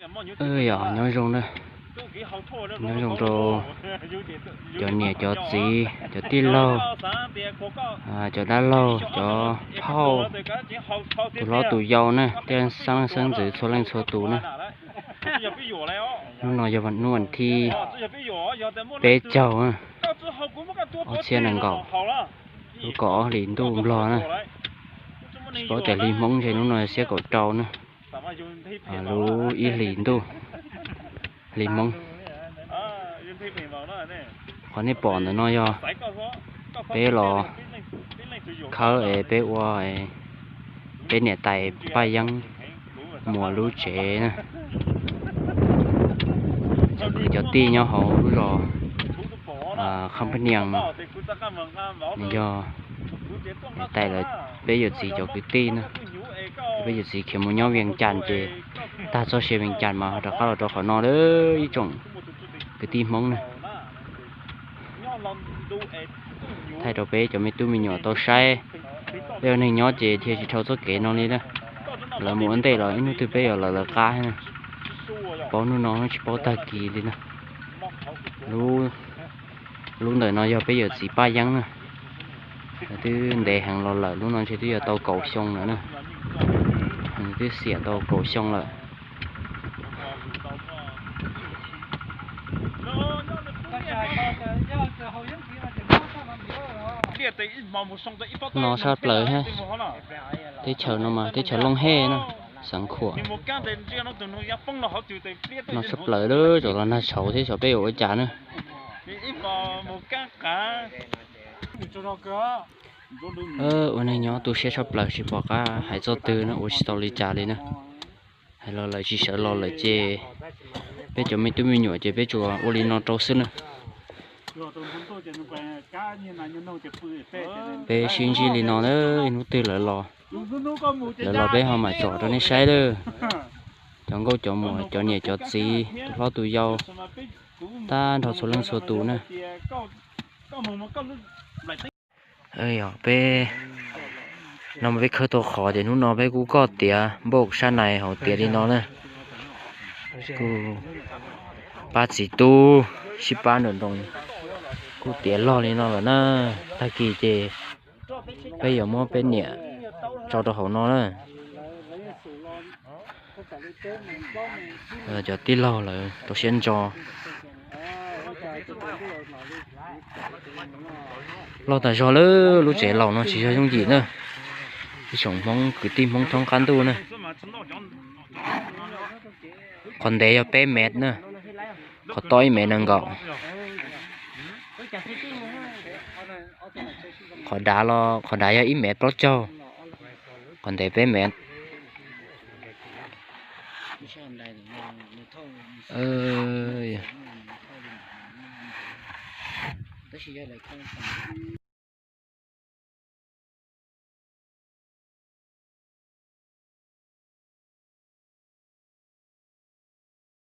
Yog nyob zoo na, nyob zoo rau cov niam cov txiv, cov tij laug, cov dab laug, cov phauj, tus hlob tus yau na, tej xeeb leej xeeb ntxwv txhua leej txhua tus na. Hnub no yog hnub vas thib peb caug na, ob txhiab nees nkaum, lub kaum ob hlis ntuj nplog na. Tsis paub tias hli Hmoob ntshe hnub no xiab kaum rau na, lub ib hlis ntuj, hli Hmoob. Qhov nej pom ntawm no yog peb los khawb es peb ua peb niam tais Paj Yeeb muam lub tsev na. Cov kwv cov tij nyob hauv lub zos Kham Paj Nias no, nws yog niam tais lawv peb yawm txiv cov kwv tij na. Peb yawm txiv khiav mus nyob Vias Cas ces tag txoj sia Vias Cas mas ho rov qab los rau qhov no lawm ib tsoom kwv tij Hmoob na. Thaij rau peb cov me tub me nyuam tau saib. Peb ua neeg nyob ces dhia tsis dhau txoj kev no li na. Lawv mus ua ntej los ib hnub twg peb yuav lawv lawv qab na. Paub hnub no tsis paub tag kis li na. Lub ntawm no yog peb yawm txiv Paj Yeeb na. Twb ntev heev los lawm, lub no ntshe twb yuav tau kaum xyoo lawm na. Twb xiam tau kaum xyoo lawm. No sab plaws thiab. Teb chaws no mas teb chaws Looj Hej na, xeev Khuam. No sab plaws lawm, zaum los nag tshauv thiab xyov peb yuav ua cas na. Ua neeg nyob tu siab tshaj plaws, tsis pom qab hais txoj twg na, ua tsis tau li cas li na. Hais los lawv tsis sawv los lawm ces peb cov me tub me nyuam ces peb tsuas ua li no rau xwb na. Peb sib ntsib li no na, ib hnub twg lawv los, lawv los peb ho mam tsom rau nej saib lawm. Cov nkauj cov muam, cov niam cov txiv, tus hlob tus yau, tag nrho txhua leej txhua tus na. Yog peb no mas peb khawb tau qhov ces hnub no peb kuj koj tiav npauj sab nais hauv tiav li no na. Kuj pab txiv tub sib pab nram nroos, kuj tiav log li no lawm na. Tag kis ces peb yuav muab peb niam tso rau hauv no na. Cov tij laug lawv rau siab ntso. Loj tas zog lawm, lub tsev laus no tsis yog yooj yim na. Ib tsoom Hmoob kwv tij Hmoob thoob qab ntuj na. Qhov ntev yog peb mev na, qhov toj ib mev nees nkaum. Qhov dav los, qhov dav yog ib mev plaub caug, qhov ntev peb mev.